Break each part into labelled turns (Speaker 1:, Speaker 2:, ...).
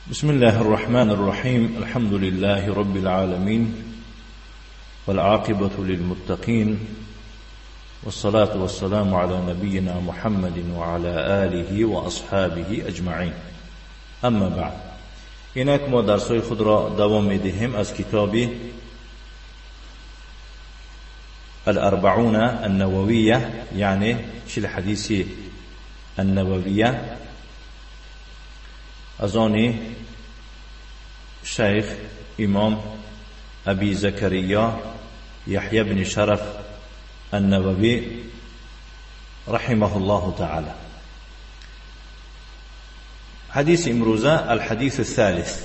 Speaker 1: بسم الله الرحمن الرحيم. الحمد لله رب العالمين، والعاقبة للمتقين، والصلاة والسلام على نبينا محمد وعلى آله وأصحابه أجمعين. أما بعد، اینک ما درسای خود را دوام میدهیم از کتاب الأربعون النووية، یعنی 40 حدیث النوویه از آن شیخ امام ابی زکریا یحیی بن شرف النووی رحمه الله تعالی. حديث امروزه الحديث الثالث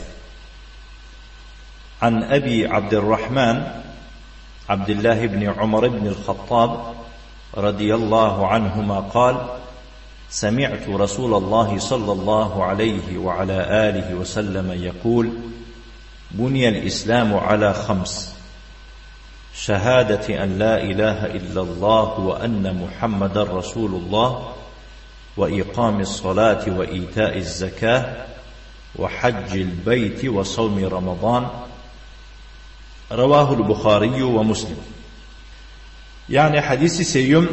Speaker 1: عن أبي عبد الرحمن عبد الله بن عمر بن الخطاب رضي الله عنهما قال: سمعت رسول الله صلى الله عليه وعلى آله وسلم يقول: بني الإسلام على خمس: شهادة أن لا إله إلا الله وأن محمد رسول الله، وإقام الصلاة وإيتاء الزكاة وحج البيت وصوم رمضان. رواه البخاري ومسلم. یعنی حدیث سیوم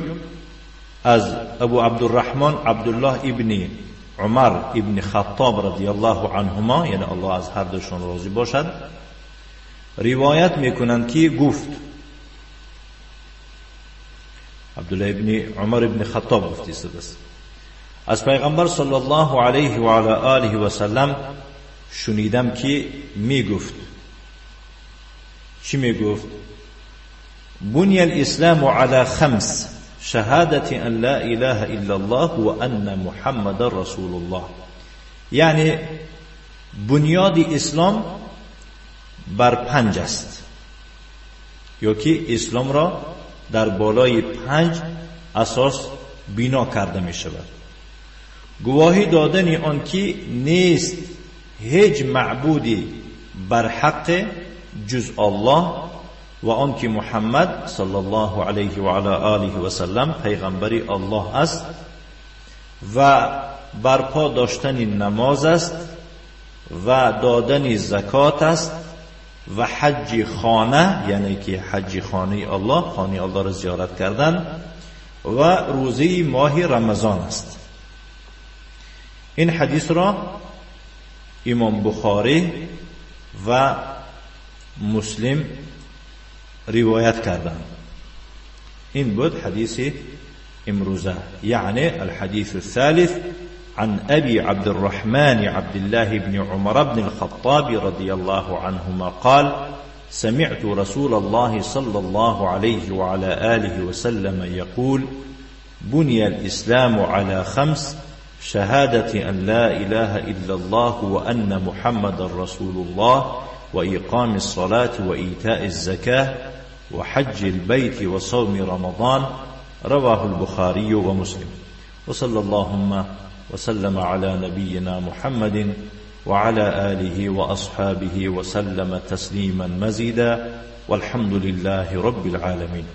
Speaker 1: از ابو عبدالرحمن عبدالله ابن عمر ابن خطاب رضی الله عنهما، یعنی الله از هر دوشان راضی باشد، روایت میکنند که گفت عبدالله ابن عمر ابن خطاب گفته است از پیغمبر صلی الله علیه و علی آله و سلم شنیدم که میگفت. چی میگفت؟ بنی الاسلام علی خمس: شهادة ان لا اله الا الله و ان محمد رسول الله. یعنی بنیاد اسلام بر 5 است، یا که اسلام را در بالای 5 اساس بنا کرده می شود. گواهی دادن آن که نیست هیچ معبودی بر حق جز الله و آن که محمد صلی الله علیه و علی آله و سلم پیغمبر الله است، و برپا داشتن نماز است، و دادن زکات است، و حج خانه، یعنی که حج خانه الله، خانه الله را زیارت کردن، و روزه ماه رمضان است. این حدیث را امام بخاری و مسلم روایت کردند. این بود حدیث امروزه، یعنی الحديث الثالث عن أبي عبد الرحمن عبد الله بن عمر بن الخطاب رضي الله عنهما قال: سمعت رسول الله صلى الله عليه وعلى آله وسلم يقول: بني الإسلام على خمس: شهادة أن لا إله إلا الله وأن محمد رسول الله، وإقام الصلاة وإيتاء الزكاة وحج البيت وصوم رمضان. رواه البخاري ومسلم. وصلى اللهم وسلم على نبينا محمد وعلى آله وأصحابه وسلم تسليما مزيدا، والحمد لله رب العالمين.